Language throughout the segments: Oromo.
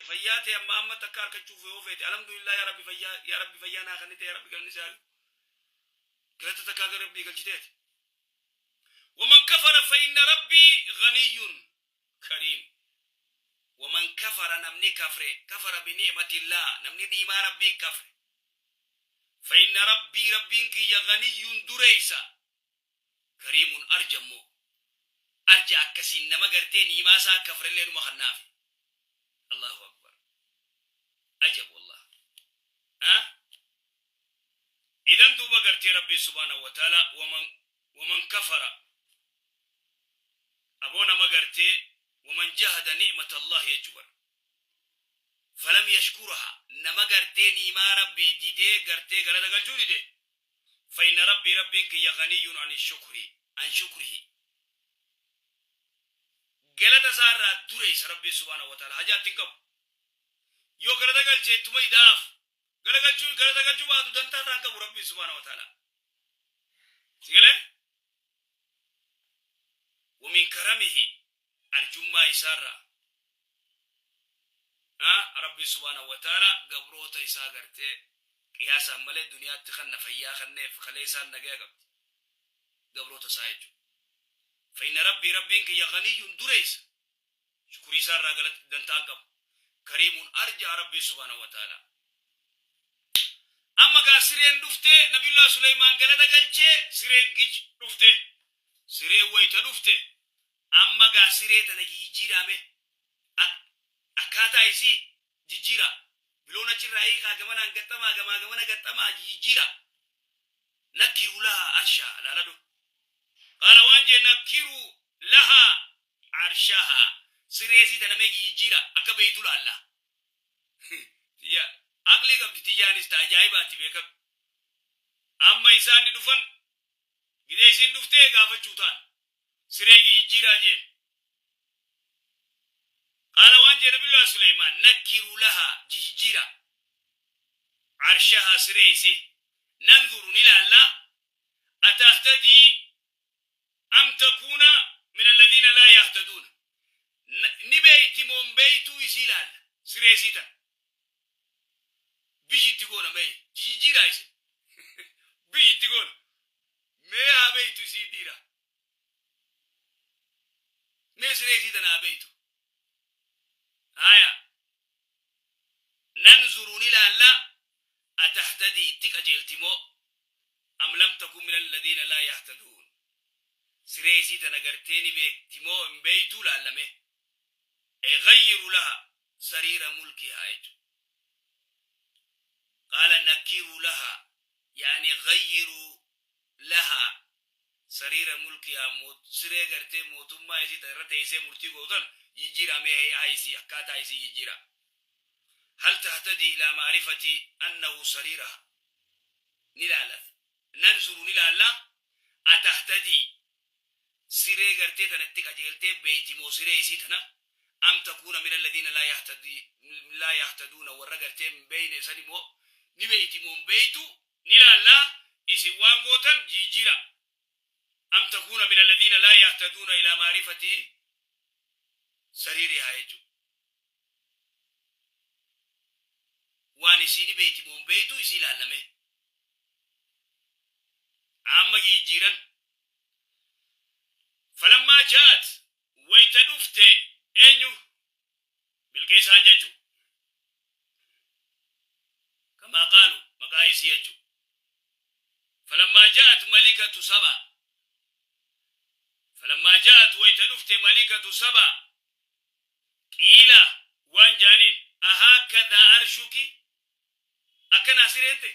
Fayyaa tee amma amma takka argachuuf yoo feete, alhamdulillah, yaa Rabbi fayyaa, yaa Rabbi fayyaa naa kennite, yaa Rabbi galanni isaa galata takkaa gara Rabbii galchiteeti. ومن كفر فإن ربي غني كريم. ومن كفر، namni kafre، كفر بنعمة الله، namni ni'imaa Rabbii kafre، فإن ربي، Rabbiin kiyya، غني dureeysa، كريم arjammoo arja. Akkasiin nama gartee ni'imaa isaa kafrellee numa kannaafi. الله أكبر، ajab والله. ها، إذن duuba gartee Rabbii سبحانه وتعالى ومن كفر، aboo nama gartee ومن جحد نعمة الله jechuu فلم يشكرها، nama gartee ni'imaa Rabbii didee gartee galata galchuu dide، فإن ربي، Rabbiin kiyya، غني عن الشكر، عن شكره، galata isaarraa dureessa. Rabbii سبحانه وتعالى hajaatti hin qabu. Yoo galata galchee ittuma idaaf galata galchuu, galata galchuu baatu dantaa irraa hin qabu Rabbii سبحانه وتعالى. Sigalee ومن كرمه، arjummaa isaarraa Rabbi سبحانه وتعالى gabroota isaa gartee qiyaasaan malee duniyaatti kanna fayyaa kanneef kalee isaan nagaya qabdi gabroota isaa jechuudha. فإن ربي، Rabbiin kiyya، غني dureessa, shukurii isaarraa galata dantaa qabu, كريم arjaa Rabbi سبحانه وتعالى. Amma gaa sireen dhufte. Nabiyullah Suleymaan galata galchee sireen gic dhufte. Sireen wayita dhufte, amma gaa siree tana jijjiirame, akkaataa isii jijjiira, biloon achirraa hiikaa, gamanaan gaxxamaa, gamaa gamana gaxxamaa jijjiira. نكروا لها عرشها laaladhu. قال waan jee نكروا لها عرشها، sireesii tana mee jijjiira akka beeytu laalla. Tiyya aqlii qabdi, tiyyaanis ta ajaa'ibaati beekam. Amma isaan ni dhufan, gidee isiin dhuftee gaafachuu ta'an siree jijjiiraa jeen. قال waan jee Nabiyullah Suleymaan نكروا لها jijjiira عرشها siree isii, ننظر ni laalla, أتهتدي أم تكون من الذين لا يهتدون، ni beeyti moon beeytuu isii laalla. Siree isii tan biyyitti goona, mee jijjiiraa isin biyyitti goona, mee haa beeytu isii dhiira, mee siree isii tana haa beeytu. Haya, ننظر ni laalla, أتهتدي itti qajeelti moo أم لم تكن من الذين لا يهتدون، siree isii tana gartee ni beekti moo hin beeytuu laallame. غيروا لها سرير ملكها jechuudha. قال نكروا لها يعني غيروا لها سرير ملكها، siree gartee mootummaa isii irra teessee murtii gootan jijjiirame, hay'aa isii, akkaataa isii jijjiira. هل تهتدي إلى معرفة أنه سريرها ni laala. ننظر ni laalla, أتهتدي siree gartee tanatti qajeeltee beeyti moo siree isii tana أم تكون من الذين لا يهتدي لا يهتدون، warra gartee hin beeyne sani moo ni beeyti moo hin beeytu ni laalla. Isin waan gootan jijjiira. أم تكون من الذين لا يهتدون إلى معرفة سريرها jechuudha. Waan isiin beeyti moo hin beeytu isii laallame. Amma jijjiiran. فلما جاءت، wayta dhufte, eenyu? Bilqiisaan jechu, كما قالوا maqaa isii jechu. فلما جاءت ملكة سبأ، فلما جاءت wayta dhufte ملكة سبأ، قيل waan jaaniin أهكذا عرشك، akkanaa sireente?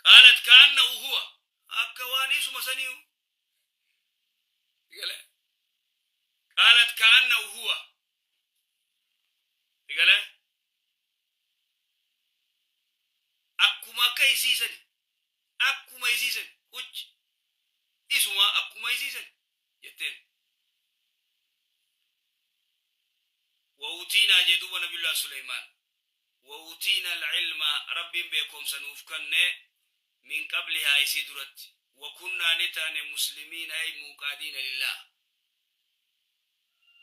قالت كأنه هو، akka waan isuma saniyu. قالت كأنه هو. Gale akkuma akka isiisani, akkuma isiisan uch isuma akkuma isiisan jetteen. وأوتينا jee duuba Nabiyullah Suleymaan وأوتينا العلم، Rabbiin beekomsa nuuf kanne, من قبلها isii duratti, وكنا ni taane مسلمين أي منقادين لله.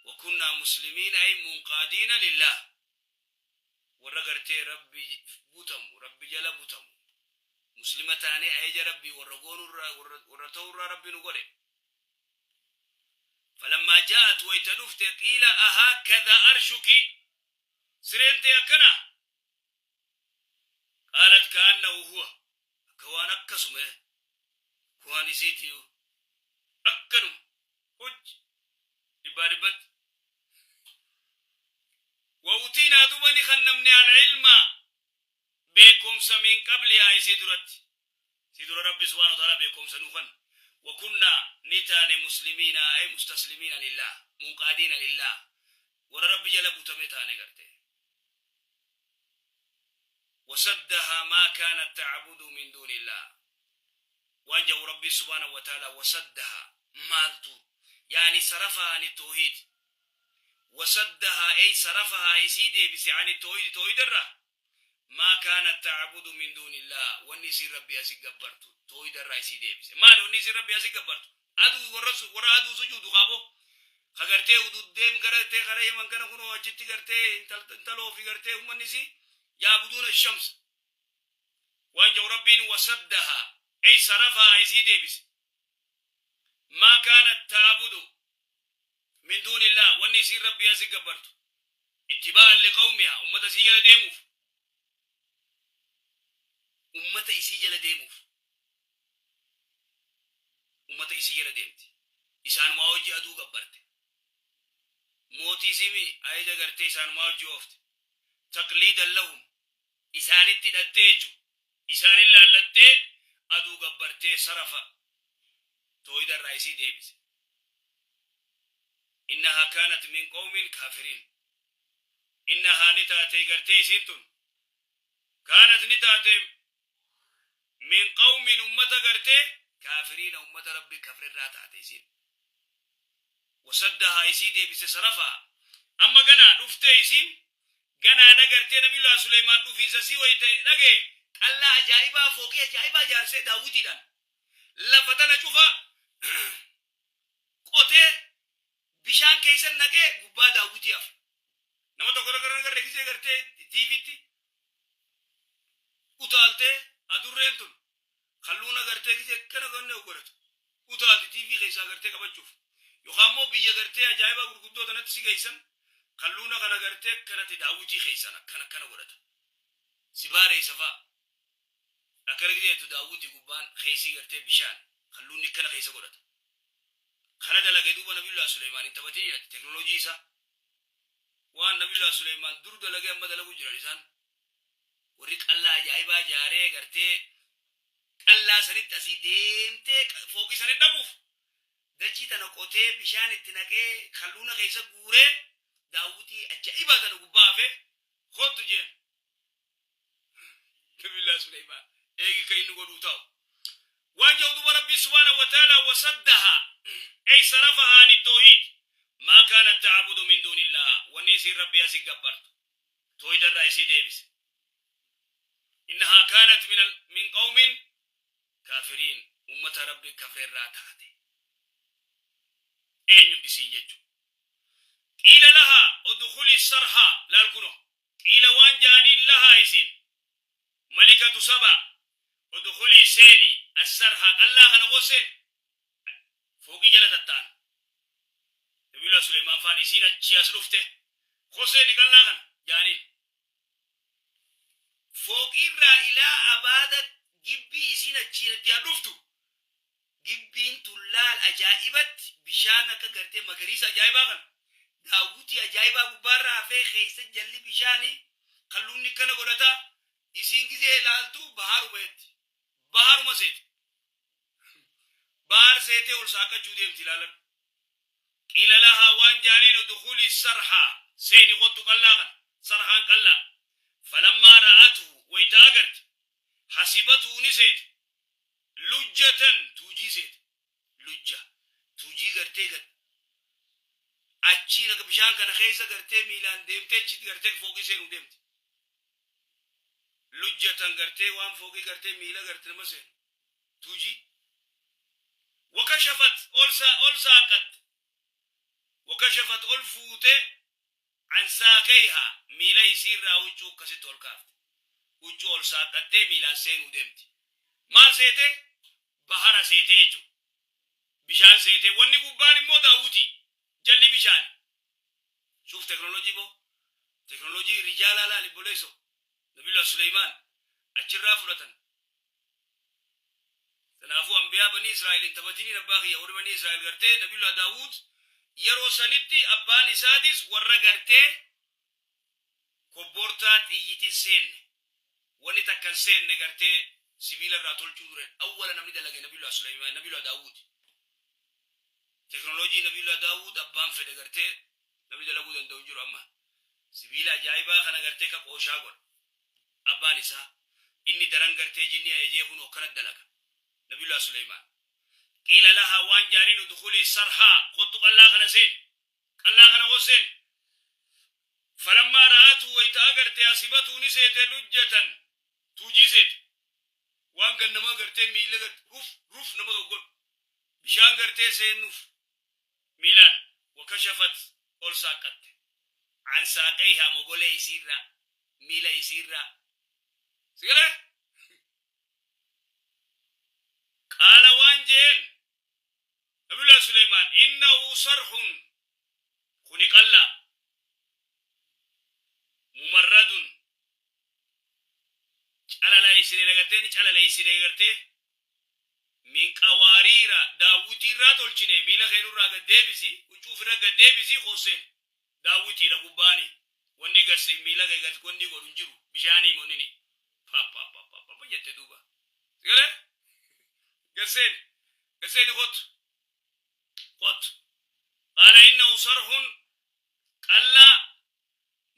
Wakunnaa muslimiina ay munqaadiina lillah, warra gartee Rabbi butamu, Rabbi jala butamu, muslima taanee ajaja Rabbii warra goonurraa, warra ta'urraa Rabbi nu godhe. Falammaa jaa'at, wayta dhufte, qiila ahaakadha arshuki, sireen tee akkana? Qaalat kaannahu huwa, akka waan akkasuma waan isiitiyu akkanuma huj dhibbaa dhibbatti. Wa'utiinaa, duba ni kannamne, alcilma, beekumsa, min qablihaa, isii duratti, isii dura Rabbi subhaanahu wa ta'ala beekumsa nuu kanna. Wakunnaa, ni taane, muslimiina ay mustaslimiina lillah, munqaadiina lillah, warra Rabbi jala butame taane garte. Wasaddahaa maa kaanat tacbudu min duuni illah, waan jedhu Rabbi subhaanahu wa ta'ala. Wasaddahaa maaltu? Yaani sarafahaa ani tawhiid. Wasaddahaa ey sarafahaa, isii deebise, ani tawhiid, tawhiid irraa, maa kaanat tacbudu min duuni illah, wanni isiin Rabbi asi gabbartu tawhiid irraa isii deebise. Maali wanni isiin Rabbi asi gabbartu? Aduu, warra aduu sujuudu kaabo ka gartee ududdeem gartee kara Yaman kana kunoo achitti gartee intaloo fi gartee ummanni isii yaabuduuna shams. Waan jedhu Rabbiin, wasaddahaa ey sarafahaa, isii deebise, maa kaanat ta'budu min duuni illah, wanni isiin Rabbii asi gabbartu, ittibaa'an liqawmihaa, ummata isii jala deemuuf, ummata isii jala deemuuf, ummata isii jala deemti. Isaanumaa hojii aduu gabbarte, mootii isimi ajaja gartee isaanumaa hojii oofte. Taqliidan lahum, isaanitti hidhattee jechu, isaanin laallattee aduu gabbartee sarafa tooyida irraa isii deebise. Innahaa kaanat min qawmin kaafiriin. Innahaa, ni taate gartee isiin tun, kaanat, ni taate, min qawmin, ummata gartee, kaafiriina, ummata Rabbi kafrerraa taate isiin. Wasaddahaa, isii deebise, sarafaa. Amma ganaa dhuftee isiin ganaadha gartee Nabiyullah Suleymaan dhufiinsa sii wayte dhage, qallaa ajaa'ibaa, fooqii ajaa'ibaa jaarsee, daawwitiidhaan lafa tana cufa qotee bishaan keeysan naqee gubbaa daawwitii hafe. Nama tokko tokko agarre gisee gartee tiiviitti utaaltee adurreen tun kalluuna gartee gisee akkana ganne godhatu utaalti tiivii keessaa gartee qabachuuf, yookaan immoo biyya gartee ajaa'ibaa gurguddoo tanatti si geessan, kalluuna kana gartee akkanatti daawwitii keessaan akkana akkana godhata si baareessa fa'a. Akkana gisee jettu daawwitii gubbaan keessii gartee bishaan kalluunni akkana keessa godhata. Kana dalage duuba Nabiyullah Suleymaan. Hin taphatin jedhati teknooloojii isaa. Waan Nabiyullah Suleymaan dur dalagee amma dalagu jiran isaan. Warri qallaa ajaa'ibaa jaaree gartee qallaa sanitti asii deemtee fooqii sanitti dhaquuf dachii tana qotee, bishaan itti naqee, kalluuna keessa guuree, daawwitii ajaa'ibaa tana gubbaa hafee kottu jeen. Nabiyullah Suleymaan eegi kan inni godhuu ta'u. Waan jedhu duba Rabbii subhaanahu wa ta'ala, wasaddahaa ay sarafahaa ani tawhiid maa kaanat ta'budu min duunillah, wanni isiin Rabbii asi gabbartu tawhiida irraa isii deebise. Innahaa kaanat min qawmin kaafiriin, ummata Rabbi kafre irraa taate. Eenyu isiin jechu? Qiila lahaa udkhuli sarhaa, laal kuno, qiila, waan ja'aniin, lahaa, isiin malikatu saba, udkhulii, seeni, assarhaa, qallaa kana kosseen, fooqii jala tatta'an Nabiyullah Suleymaan faan. Isiin achii as dhufte, koseeni qallaa kana ja'aniin. Fooqiirraa ilaa abaada gibbii isiin achiin itti dhuftu, gibbiin tun laal ajaa'ibatti bishaan akka gartee magariisa ajaa'ibaa kana daawwitii ajaa'ibaa gubbaarraa hafee keessa jalli bishaanii kalluunni kana godhata. Isiin gizee ilaaltu baharuma jetti, baharuma seete, bahar seetee ol saaqachuu deemti ilaalan. Qiila lahaa, waan jaaniin, udkhuli sarhaa, seeni kottu qallaa kana. Sarhaan qallaa. Falammaa ra'atuhu, wayta agarte, hasibatuhu, ni seete, lujjatan, tuujii seete, lujja, tuujii gartee gad achiin akka bishaan kana keessa gartee miilaan deemtee achitti gartee fooqii seenuu deemti. Lujjatan gartee waan fooqii gartee miila gartee nama seenu tuujii. Wakashafat, ol saaqatte. Wakashafat, ol fuute, an saaqayha, miila isiirraa huccuu akkasitti ol kaafte. Huccuu ol saaqqattee miilaan seenuu deemti. Maal seete? Bahara seetee jechuudha. Bishaan seetee, wanni gubbaan immoo daawwitii, jalli bishaan. Shuuf teknoolojii boo, teknoolojii rijaalaa laali boleeso. Nabiyullah Suleymaan achirraa fudhatan. Kanaafuu ambiyaa banii Israa'el hin taphatiniin, abbaa kiyya. Warri banii Israa'el gartee Nabiyullah Daawud yeroo sanitti abbaan isaatis warra gartee kobbortaa xiyyitiin seenne, wanni takka hin seenne, gartee sibiila irraa tolchuu ture. Awwala namni dalage Nabiyullah Suleymaan, Nabiyullah Daawud. Teknoolojii Nabiyullah Daawud abbaan fedhe gartee namni dalaguu danda'u jiru. Amma sibiila ajaa'ibaa kana gartee ka qooshaa godha abbaan isaa. Inni daran gartee jinni ajajee kun akkana dalaga Nabiyullah Suleymaan. Qiila lahaa, waan jaaniin, udkhulii sarhaa, kottu qallaa kana seen, qallaa kana koseen. Falammaa ra'atu, wayta agarte, hasibatuu, ni seete, lujjatan, tuujii seete, waan gannama gartee miila garte ruf ruf nama tokko godhu, bishaan gartee seennuuf miilaan. Wakashafat, ol saaqqatte, an saaqeeyhaa, mogolee isiirraa, miila isiirraa. Sigalee qaala, waan jeen Nabiyullah Suleymaan, innahu sarhun, kuni qallaa, mumarradun, calaleeysine gartee, ni calaleeysine gartee, min qawaariira, daawwitiirraa tolchine. Miila keenurraa gad deebisi, huccuu ofirra gad deebisi, hooseen daawwitiidha gubbaani. Wanni gas miila kee gad wanni godhu hin jiru, bishaanii monnini pa pa pa pa pa jette. Duuba sigalee gadseen gadseeni, kottu kottu. Qaala innahu sarhun, qallaa,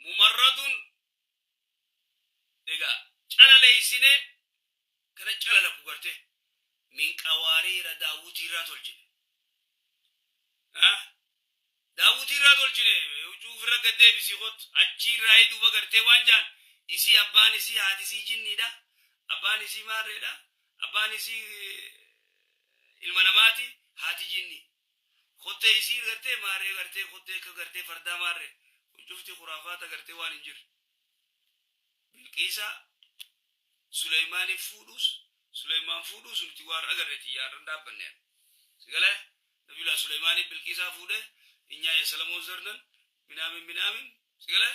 mumarradun, egaa calaleeysine kana calalaku garte, min qawaariira, daawwitiirraa tolchine, daawwitiirraa tolchine. Huccuu ofirra gad deebisii kottu. Achiirraa duuba gartee waan jaan isii abbaan isii haati isii jinniidha, abbaan isii maarreedha, abbaan isii ilma namaati, haati jinni. Kottee isii gartee maarree gartee kottee akka gartee fardaa maarree. Kun cufti khuraafaata gartee waan hin jirre. Bilqiisa Suleymaaniif fuudhus, Suleymaan fuudhus nuti waan agarre xiyyaarran dhaabbanneen sigalee. Nabiyullah Suleymaaniif Bilqiisaa fuudhe, እኛ የሰለሞን ዘር ነን ምናምን ምናምን። Sigalee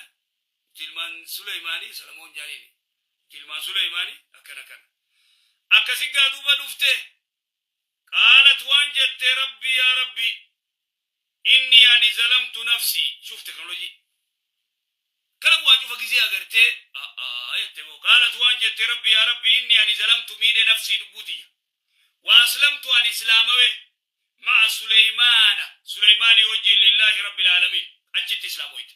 nuti ilmaan Suleymaanii, Salamoon jaaniini, nuti ilmaan Suleymaanii, akkana akkana akkasi gaa. Duuba dhufte, qaalat, waan jette, rabbi yaa rabbi, inni ani zalamtu nafsi. Shuf teknolojii kana waa cufa gisee agartee jette moo. Qaalat, waan jette, rabbi yaa rabbi, inni ani zalamtu, miidhe, nafsii, lubbuutiyya, wa aslamtu, ani islaamawe, ma'a Suleymaana, Suleymaanii wajjin, lillaahi rabbil aalamiin. Achitti islaamoyte.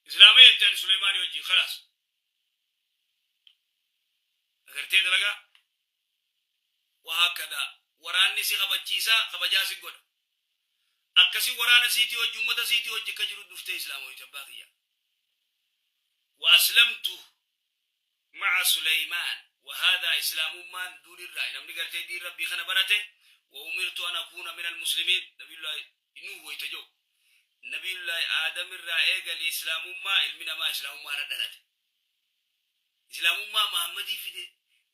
Islaama jette, ani Suleymaanii wajjin, khalaas. Agartee dalagaa wahaakada waraanni si kabachiisaa, kabajaa si godha. Akkasi waraana siitii wajji, ummata siitii wajji akka jiru dhuftee islaamoyte, abbaa kiyya. Wa aslamtu ma'a Suleymaan, وهذا islaamummaan duurirraa namni gartee diin rabbii kana barate. Wa umirtu an akuuna min almuslimiin. Nabiyullah Nuh wayta jiru, Nabiyullah Aadam irraa eegali islaamummaa, ilmi namaa islaamummaa irra dhalate. Islaamummaa Mahammadii fide.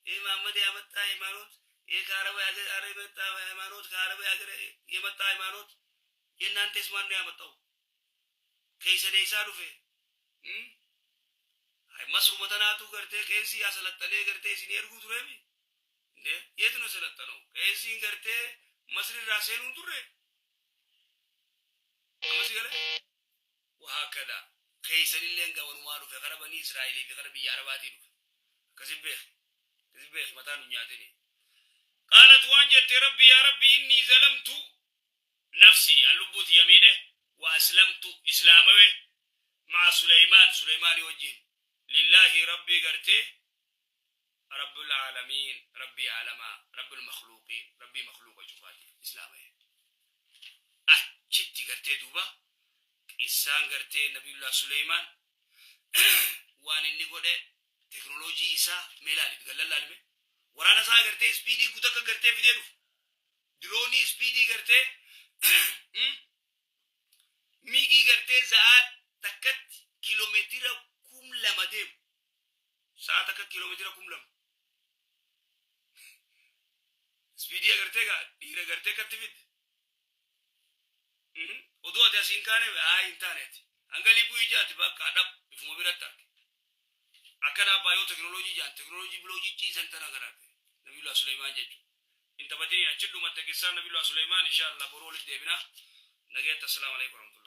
ይህ መሐመድ ያመጣ ሃይማኖት፣ ይህ ከአረብ ሀገር የመጣ ሃይማኖት፣ ከአረብ ሀገር የመጣ ሃይማኖት፣ የእናንተስ ማን ነው ያመጣው? Keessa isaa dhufe? Masruma tanaatu gartee qeesii asalaxanee gartee isin erguu tureemi እንዴ? የት ነው የሰለጠነው? Qeesiin gartee Masri irraa seenuun turre. Ammas gale wahaakada keeysanillee gamanumaa dhufe, kara banii Israa'elii fi kara biyya Arabaatii dhufe. Akkasin beek, akkasin beek, mataa nu nyaatini. Qaalat, waan jette, rabbi yaa rabbi, innii zalamtu nafsii, an lubbuuti yamiidhe, wa aslamtu, islaamawe, ma'a Suleymaan, Suleymaanii wajjin, lillaahi, rabbii gartee rabbil aalamiin, rabbii aalamaa, rabbil makhluuqiin, rabbii makhluuqa cufaati islaamaye. Achitti gartee duuba qissaan gartee Nabiyullah Suleymaan waan inni godhe, teknooloojii isaa mee ilaali, gallan laalime. Waraana isaa gartee speedii guutuu akka gartee fidee dhufu, diroonii speedii gartee Migii gartee za'aa takkatti kiiloomeetira 2000 deemu. Sa'a takka kiiloomeetira 2000. Speedii agartee gaa dhiira gartee akkatti fidde. Oduu ati asiin kaane haa hin taane ati. Hanga liquu ijaati bakka dhab ifuma biratti arge. Akkana abbaa yoo teknooloojii jaan teknooloojii biloo cicciisan tana garaate. Nabiyullah Suleymaan jechuudha. Hin taphatiniin achi dhumatte qissaan Nabiyullah Suleymaan, insha Allah boruu walitti deebina. Nageetti, assalaamu alaikum warahmatullahi.